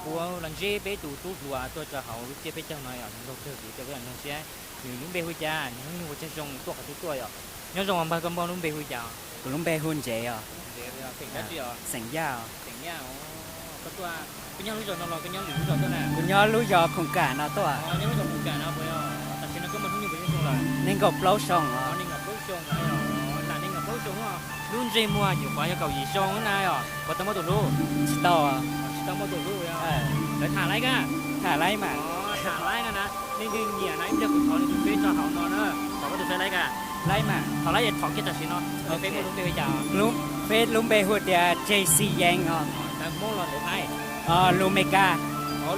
Kuv los ntsib peb tus tub hluas tuaj rau hauv lub tsiab peb caug no yom, nws nraug kawg, kuv coj peb los nrog ntsib. Nws lub npe hu cas, nws hnub nyoog puas tsawg xyoo, tuaj qhov twg tuaj yom? Nyob zoo, npawg, koj lub npe hu cas? Kuv lub npe hu Ntsev os. Xeem Yaj os. Koj nyob lub zos no los koj nyob lwm lub zos tuaj na? Kuv nyob lub zos Khoom Kam no tuaj. Nyob lub zos Khoom Kam no puas yog? Tam sim no koj muaj hnub nyoog puas tsawg xyoo lawm? Nees nkaum plaub xyoo os. Nees nkaum plaub xyoo na yom, tam nees nkaum plaub xyoo os. Lub ntsej muag nyuam qhuav yog kaum yim xyoo na yom, puas tau muaj tus hlub? Tsis tau. Tsis tau muaj tus hlub. Lawv tham laib kab? Tham laib mas. Tham laib no na. Leej twg nyiam na ib pliag kuv thov nws tus feb rau hauv no na. Thov koj tus feb laib kab? Laib mas. Thov laib es thov kiag tam sim no. Tus feb muaj lub npe hu cas? Feb lub npe hu tias J C Yang os. Ntawv Hmoob los ntawv Thaib? Lus Meskas.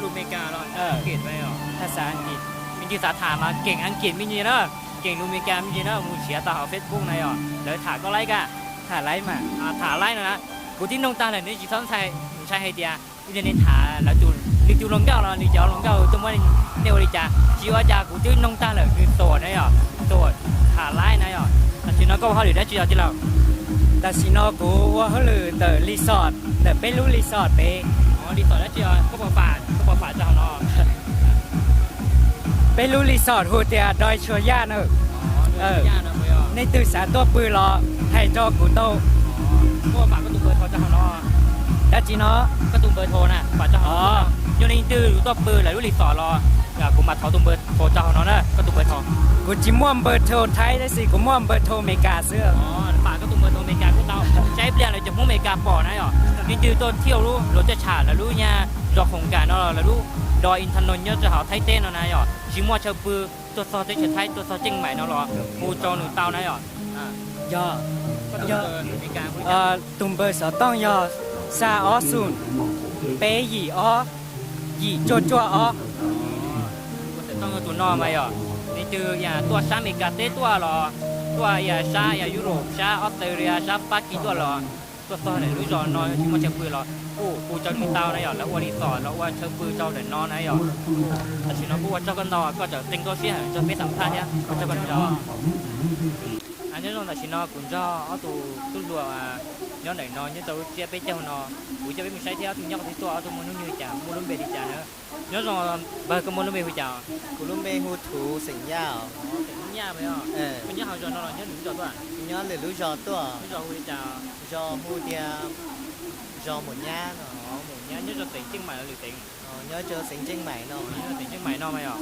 Lus Meskas los ntawv Askiv os. Phas xas Askiv. Leej twg xav tham mas keem Askiv me ntsis na, keem lus Meskas me ntsis na, mus nrhiav tau hauv Facebook na yom, lawv tham koj laib kab? Tham laib mas. Tham laib no na. Kuv twb noog tag lawm, nws tsis txhob ntshai hais tias ib li ne tham lawv tus, nws tus hluas nkauj los nws cov hluas nkauj tuaj muab nej ua li cas, tsis ua cas, kuv twb noog tag lawm, nws tuam na yom, tuam, tham laib na yom. Tam sim no koj ua hauj lwm dab tsi os tij laug? Tam sim no kuv ua hauj lwm ntawm resort, ntawm peb lub resort pem. Resort dab tsi os? Koj puas fam, koj puas fam rau hauv no? Peb lub resort hu tias Doi Tshua Yaj na. Nej twg xav tuaj pw los hais rau kuv tau. Koj puas fam koj tus npawb thau rau hauv no? Dab tsi no? Koj tus npawb thau na, fam rau hauv no. Yog leej twg yuav tuaj pw lawv lub resort los, kuv mam thov tus npawb thau rau hauv no na, koj tus npawb thau. Kuv tsis muaj npawb thau Thaib tab sis kuv muaj npawb thau Meskas xwb. Fam koj tus npawb thau Meskas kuj tau, tsam ib pliag lawv cov Hmoob Meskas pom na yom. Leej twg tuaj thauj lub luag caj tsham lawv lub nyab zos Khoom Kam no, lawv lub do internet nyob rau hauv Thaib teb no na yom, tsis muaj chaw pw, tuaj txog teb chaws Thaib, tuaj txog Tseej Maim no los hu rau nws tau na yom. Yog, tus npawb xov tooj yog xya ob xoom peb yim ob yim cuaj cuaj ob. Tus no mas yog leej twg tuaj sab Meskas teb tuaj los, tuaj sab Europe, sab Australia, sab Fab Kis tuaj los, tuaj txog lawv lub zos no tsis muaj chaw pw los kuj hu rau nws tau na yom, lawv ua resort, lawv ua chaw pw rau ntawm no na yom. Tam sim no kuj ua tsaug koj ntau, koj tseem qee koj siab hawm nrog peb xam phaj thiab, ua tsaug koj ntau. Nyob zoo, tam sim no kuv nrog ob tug tub hluas nyob ntawm no nyob rau lub tsiab peb caug no, kuv coj peb mus saib thiab, ob tug nyob qhov twg tuaj, ob tug muaj hnub nyoog li cas, muaj lub npe li cas na. Nyob zoo npawg, koj muaj lub npe hu cas? Kuv lub npe hu Thuv, xeem Yaj os. Xeem Yaj os. Koj nyob hauv zos no los nyob lwm lub zos tuaj? Nyob lwm lub zos tuaj. Lub zos hu li cas? Zos hu tias zos Maum Nyab no. Maum Nyab nyob rau xeev Tseej Maim los lwm xeev? Nyob rau xeev Tseej Maim no. Nyob rau xeev Tseej Maim no mas yog.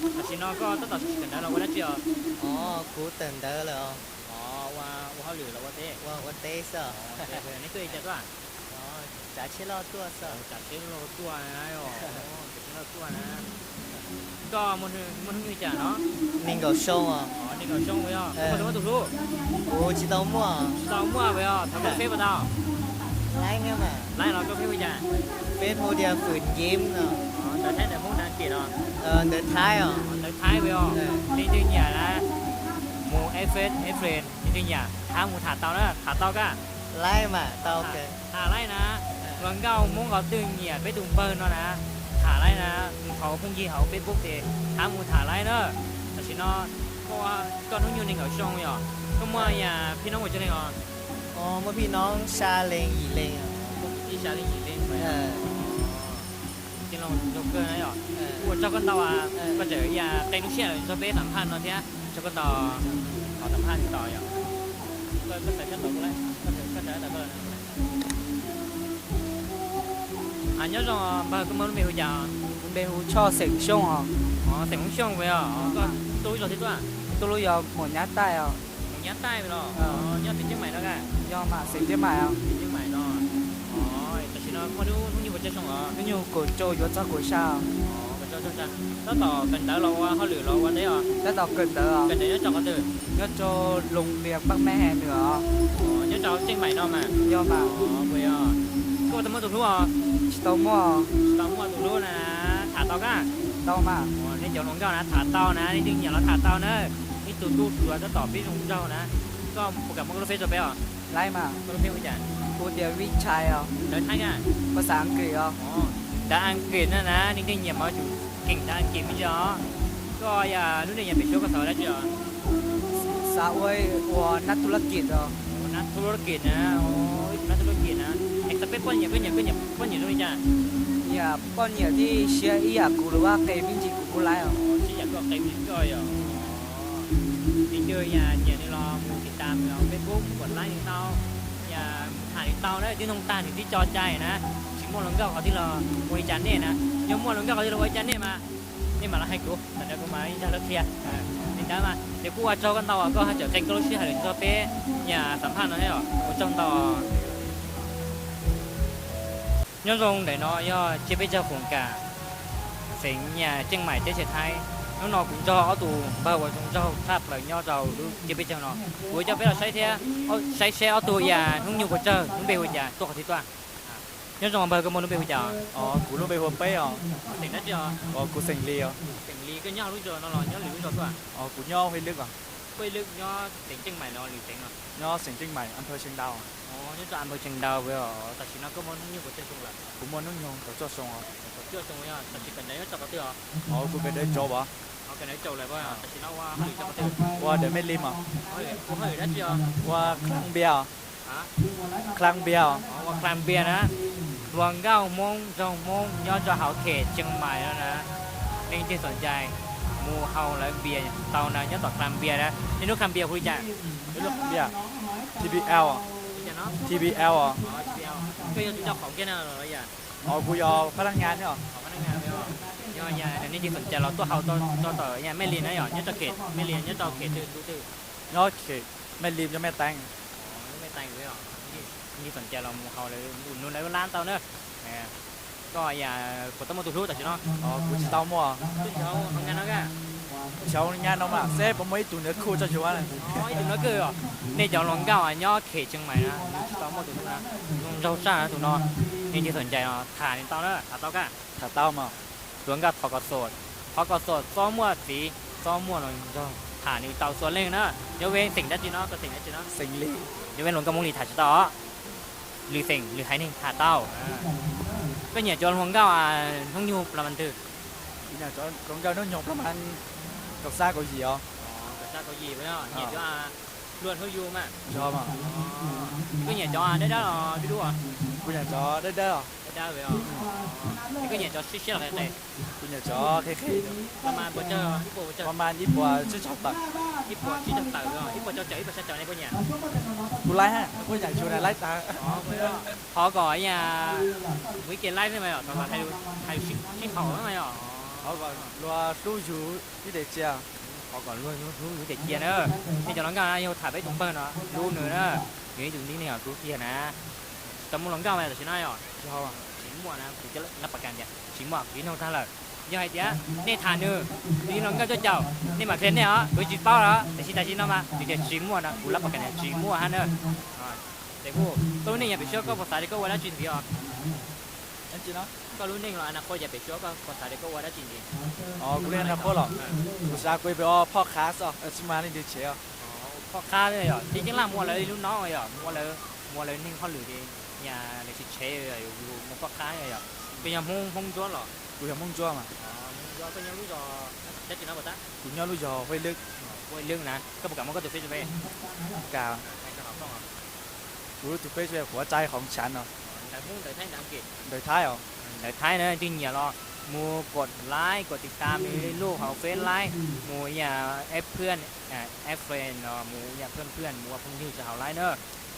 Tam sim no koj tab tom sib tawm ntawv los ua dab tsi os? Kuv tawm ntawv lawm os. Ua hauj lwm los ua teb? Ua teb xwb. Neb tuaj li cas tuaj? Tsav tsheb loj tuaj xwb. Tsav tsheb loj tuaj na. Tsav tsheb loj tuaj na. Koj muaj hnub nyoog li cas no? Nees nkaum xyoo os. Nees nkaum xyoo os. Koj puas tau muaj tus hlub? Kuv tsis tau muaj. Tsis tau muaj os. Thov koj feb puas tau? Laib thiab mas. Laib los koj feb hu cas? Feb hu tias Fwm Nceeb no. Ntawv Thaib ntawv Hmoob ntawv Askiv no? Ntawv Thaib os. Ntawv Thaib os. Leej twg nyiam na, mus add friend, add friend, leej twg nyiam hab mus tham tau na, tham tau kab? Laib mas tau. Tham laib na. Hluas nkauj Hmoob qhov twg nyiam peb tus npawg no na, tham laib na, mus thov phooj ywg hauv Facebook ces hab mus tham laib na. Tam sim no koj hnub nyoog nees nkaum xyoo yog? Koj muaj phij noob puas tsawg leej os? Muaj phij noob xya leej yim leej. Muaj phij noob xya leej yim leej. Tij laug zoo kawg na yom. Ua tsaug koj ntau, koj tseem qee lub sij hawm nrog peb xam phaj no thiab, tsaug koj ntau. Qhov xam phaj tos yog, koj xav sab tod, koj xav sab tod. Nyob zoo npawg, koj muaj lub npe hu cas? Kuv npe hu Tshoj, xeem Xyooj os. Xeem Xyooj os. Koj tuaj lub zos twg tuaj? Tuaj lub zos Maum Nyab Taij os. Maum Nyab Taij los? Nyob xeev Tseej Maim no kab? Yog mas, xeev Tseej Maim os. Tseej Maim no. Tam sim no koj hnub nyoog puas tsawg xyoo os? Hnub nyoog kaum rau yuav txog kaum xya. Tab tom kawm ntawv los ua hauj lwm los ua teb os? Tab tom kawm ntawv os. Kawm ntawv nyob rau qhov twg? Nyob rau Loos Lias Paj Mej Nws os. Nyob rau Tseej Maim no mas? Yog mas. Koj tau muaj tus hlub os? Tsis tau muaj. Tsis tau muaj tus hlub na. Tham tau kab? Tau mas. Nej cov hluas nkauj na tham tau na, nej twg nyiam los tham tau na. Ib tug tub hluas tab tom pib zoo nraug na. Koj puas kam muab koj lub feb rau peb os? Laib mas. Koj lub feb hu cas? Hu tias Vij Chai os. Ntawv Thaib kab? Phas xas Askiv os. Ntawv Askiv na na, nej twg nyiam mas yus keem ntawv Askiv me ntsis os. Koj lub neej yav pem suab koj xav ua dab tsi os? Xav ua, ua nab thuj lab kim os. Nab thuj lab kim na, nab thuj lab kim na. Es xav peb poj niam, koj nyiam, koj nyiam poj niam zoo li cas? Yam poj niam thiaj siab ib yam kuv los vaj qe me ntsis kuv kuj laib os. Siab yam koj qe me ntsis koj yom. Leej twg yam nyiam nws los mus tiv tas nws Facebook, kuam laib nws tau, yam mus tham nws tau na, twb nug tag nws twb tso cai na. Tsis muaj hluas nkauj qhov twg los ua li cas nej na. Yog muaj hluas nkauj qhov twg los ua li cas nej mas, nej mam los hais kuv, tam ntawd kuv mam li nrog lawv qhia. Li ntawd mas ces kuj ua tsaug koj ntau uas koj tseem qee koj lub sij hawm los nrog peb yam xam phaj no thiab os, ua tsaug ntau. Nyob zoo, ntawm no yog tsiab peb caug Foom Kam, xeev Ceej Maim, teb chaws Thaib. Hnub no kuv nrog ob tug npawg uas zoo nraug tshaj plaws nyob rau lub tsiab peb caug no, kuv coj peb los saib thiab, saib seb ob tug yam hnub nyoog puas tsawg, lub npe hu li cas, tuaj qhov twg tuaj. Nyob zoo npawg, koj muaj lub npe hu li cas? Kuv lub npe hu ua Peb os. Xeem dab tsi os? Kuv xeem Lis os. Xeem Lis, koj nyob hauv lub zos no los nyob lwm lub zos xwb? Kuv nyob Huj Lwb os. Huj Lwb nyob xeev Ceej Maim los lwm xeev no? Nyob xeem Ceej Maim, a phawv Tsheej Dau. Nyob rau a phawv Tsheej Dau os. Tam sim no koj muaj hnub nyoog puas tsawg xyoo lawm? Kuv muaj hnub nyoog kaum cuaj xyoo os. Kaum cuaj xyoo yog tam sim kawm ntawv nyob rau qhov twg os? Kuv kawm ntawv Tsau os. Kawm ntawv Tsau lawm os. Tam sim no ua hauj lwm rau qhov twg? Ua dawm Mej Lim os. Ua hauj lwm dab tsi os? Ua Klang Npias os. Klang Npias os. Ua Klang Npias na. Hluas nkauj Hmoob, nraug Hmoob nyob rau hauv Khem Tsheej Maim no na, leej twg txom nyem mus haus lawv npias tau na, nyob tom Klang Npias na. Nej lub Klang Npias hu li cas? Lub Klang Npias, T B L. T B L os. Koj yog tus coj qhov kiag na los yog? Kuv yog phab nab nyas os. Yog yam nej tsis txom nyem los tuaj haus tau tom Mej Lis na yom, nyob rau Khem Mej Lis, nyob rau Khem twg, tus twg? Nyob Khem Mej Lis, nyob Mej Teev. Mej Teev, nej tsis txom nyem los mus haus lawv, mus nug lawv lab tau na. Koj yam puas tau muaj tus hlub tam sim no? Kuv tsis tau muaj. Xyov nyab no mas seb puas muaj ib tug ntawd khuj tso yus. Ib tug ntawd khuj os. Nej cov hluas nkauj nyob Khem Tsheej Maim na, tsis tau muaj tus hlub na, zoo nraug tshaj tus no. Nej tsis txom nyem los tham nws tau na, tham tau koj? Tham tau mas. Hluas nkauj thov kom xom, thov kom xom txhob muaj txiv, txhob muaj hluas nraug, tham nws tau txhua leej na. Yog peb xeem dab tsi no, koj xeem dab tsi no? Xeem Lis. Yog peb hluas nkauj Hmoob li tham tsis tau os. Lwm xeem lwm haiv neeg tham tau. Koj nyiam cov hluas nkauj hnub nyoog plas mas twg? Kuv nyiam cov hluas nkauj hnub nyoog plas mas kaum xya kaum yim os. Kaum xya kaum yim, nyiam cov luag hlub yus mas. Koj nyiam cov dawb dawb los dub dub? Kuv nyiam cov dawb dawb os. Dawb dawb os. Koj nyiam cov siab siab los qis qis? Kuv nyiam cov qis qis. Plas mas puas tsawg, ib puas puas tsawg? Plas mas ib puas tsib caug tawm. Ib puas tsib caug tawm, ib puas rau caum, ib puas xya caum nej puas nyiam? Kuv laib, kuv nyiam yus na laib tas. Thov kom ib yam mus ib ke laib xwb mas yom, thov kom hais lus sib haum mas yom. Thov kom luag hlub yus ib daim cia. Thov kom luag hlub yus ib daim cia na. Nej cov hluas nkauj na, yog tham peb tus npawg no, hlub nws na. Nws ib tug tib neeg uas hlub tiag na. Tsis tau muaj hluas nkauj mas tam sim no yom? Tsis muaj na, kuv lab pas kas tias tsis muaj, kuv nug tag lawm. Yog hais tias nej tham nws, nws hluas nkauj cuaj caum, nej mam qhia nej os, kuv tsis paub lawm. Tiam sis tam sim no mas nws tias tsis muaj no, kuv lab pas kas tias tsis muaj hab na. Ces kuv, koj lub neej yav pem suab koj puas xav tias koj ua dab tsi ntxiv os? Koj lub neej los a na qhuab yav pem suab koj puas xav tias koj ua dab tsi ntxiv? Kuv lub neej a na qhuab los, kuv xav kuv pem ua phoj qhab xwb, tsis muaj leej twg tshev os. Phoj qhab yom, ces yeej laj mus ua lawv lub no yom, mus ua lawv, mus ua lawv neeg hauj lwm ces yam lawv tsis tshev, yus mus phoj qhab yom. Koj yog Hmoob, Hmoob Ntsuab los? Kuv yog Hmoob Ntsuab mas. Koj nyob lub zos dab tsi no puas tab? Kuv nyob lub zos Huaj Lwb. Huaj Lwb na, koj puas kam muab koj tus Facebook? Kam. Kuv tus Facebook kuv ua tsaib qhov tshav no. Ntawv Hmoob, ntawv Thaib, ntawv Thaib os. Ntawv Thaib na, twg nyiam los mus kom like, kom tiv tam nws lub hauv Face laib, mus yam add friend, add friend no, mus yam phwj phwj, mus ua phooj ywg rau hauv laib na.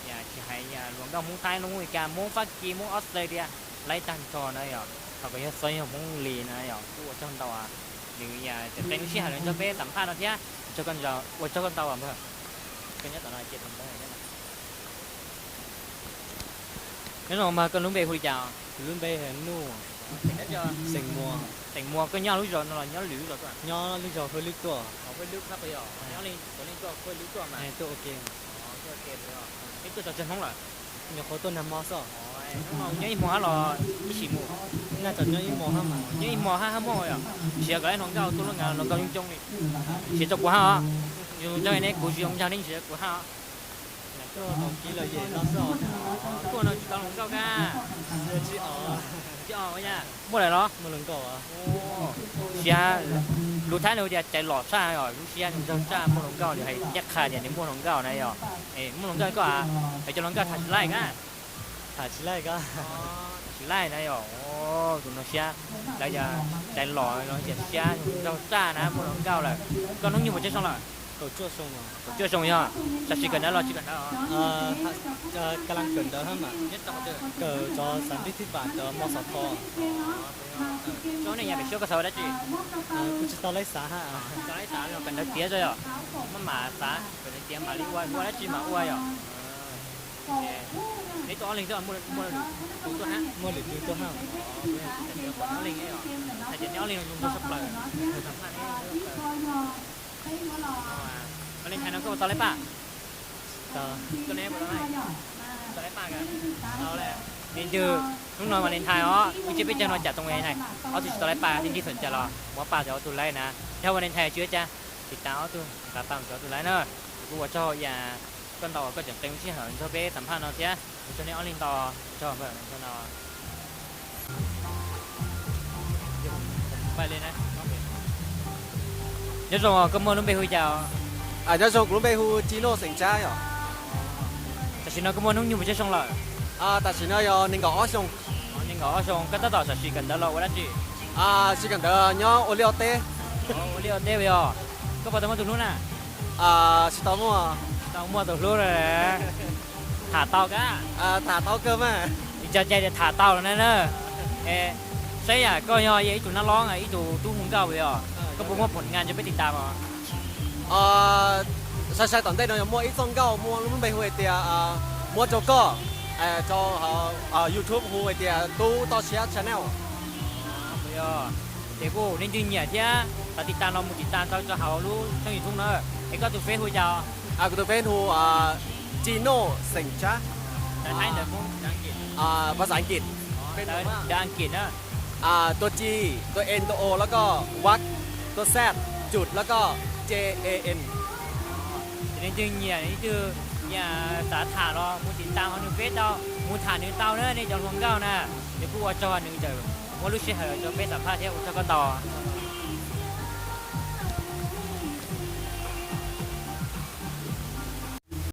Yam tsis hais yam hluas nkauj Hmoob Thaib, Hmoob Meskas, Hmoob Fab Kis, Hmoob Australia, laib tag nrho na yom. Thaum kawg yog txhob yog Hmoob li na yom, kuj ua tsaug ntau. Nws yam tseem qee lub sij hawm los nrog peb xam phaj no thiab, ua tsaug koj ntau npawg. Koj nyob tom no cia tus npawg. Nyob zoo mas, koj lub npe hu li cas? Kuv lub npe hu Nuj. Xeem Muas. Xeem Muas, koj nyob lub zos no los nyob lwm lub zos tuaj? Nyob lub zos Huaj Lwb tuaj. Huaj Lwb tuaj, Huaj Lwb tuaj mas. Tuaj ua ke. Neb tuaj tso tseg Hmoob lawm? Nyuam qhuav tuaj nag hmo xwb. Hnub no nyob ib hmo hab los ib sim mus? Nyob ib hmo hab, hab muaj yom. Nrhiav kom ib hluas nkauj tuaj lub, hluas nkauj coob coob li. Nrhiav rau kuv hab os. Yus ntag ne, kuv tsis zoo ntag ne, nrhiav rau kuv hab os. Tuaj no tsis tau hluas nkauj kag. Tsis os, muaj lawm los? Siab, lus Thaib lawv tias caiv lom tshaj os, lub siab ntsawg tshaj, muaj hluas nkauj, nws hais ncaj qha tias nws muaj hluas nkauj na yom. Muaj hluas nkauj koj, hais cov hluas nkauj tham tsis laij kag. Tham tsis laij kag. Tsis laij na yom. Tus no siab, lawv yog tais los no tias siab zoo nraug tshaj na, muaj hluas nkauj lawm. Koj hnub nyoog puas tsawg xyoo lawm? Kaum cuaj xyoo yog. Tam sim kawm ntawv los tsis kawm ntawv? Kawm cov xav pib thib pam cov mos xov tho. Tso nej yam pem suab koj xav ua dab tsi? Kuv tsis tau laib xav hab. Tsis tau laib xav, kawm ntawv tiav tso yog. Maj mam xav, kawm ntawv tiav mam li ua, ua dab tsi mam ua yog. Neb tuaj ob leeg xwb, muaj lwm tus tuaj hab? Muaj lwm tus tuaj hab. Ob leeg, hais tias neb ob leeg zoo nkauj tshaj plaws. Valentine no koj puas tau laib paj? Tau laib paj? Tau. Leej twg hnub no Valentine os, ib tsiab peb caug no cas too Valentine, ob tug tsis tau laib paj, leej twg txhaum cas los muab paj rau ob tug laib na. Yog Valentine tsis ua cas, tiv tas ob tug, nqa paj rau ob tug laib na. Ces kuj ua tsaug ib yam koj ntau uas koj tseem qee lub sij hawm nrog peb xam phaj no thiab. Ua tsaug nej ob leeg ntau, ua tsaug npawg no. Nyob zoo, koj muaj lub npe hu cas? Nyob zoo, kuv lub npe hu Ci Noj Xeem Tsab yom. Tam sim no koj muaj hnub nyoog puas tsawg xyoo lawm? Tam sim no yog nees nkaum ob xyoo. Nees nkaum ob xyoo, koj tab tom tam sim kawm ntawv los ua dab tsi? Tsis kawm ntawv, nyob ua liaj ua teb. Ua liaj ua teb yog. Koj puas tau muaj tus hlub na? Tsis tau muaj. Tsis tau muaj tus hlub na. Tham tau kab? Tham tau kawg mas. Tsis tso cai tias tham tau los na na. Saib yam koj yog ib tug nab lob, ib tug tub hu nkauj yog, koj puas muaj phom ngas rau peb tiv tas os? Sai sai tom ntej no yog muaj ib txoj nkauj muaj lub npe hu hais tias Muab Rau Koj, rau YouTube hu hais tias Tub Toj Siab Channel. Ces kuj nej leej twg nyiam thiab xav tiv tas no mus tiv tas tau rau hauv lub tshooj YouTube na. Es koj tus Face hu cas? Kuv tus Face hu Ci Noj Xeem Tsab. Ntawv Thaib, ntawv Hmoob, ntawv Askiv? Phas xas Askiv. Ntawv Askiv na. Tua Ci, tua N, tua O, lab koj Vaj, tua Xaj, Cub, lab koj C A N. Ces leej twg nyiam, leej twg nyiam xav tham los mus tiv tas hauv nws Face tau, mus tham nws tau na nej cov hluas nkauj na. Ces kuj ua tsaug nws tseem muab lub sij hawm rau peb xam phaj thiab, ua tsaug koj ntau.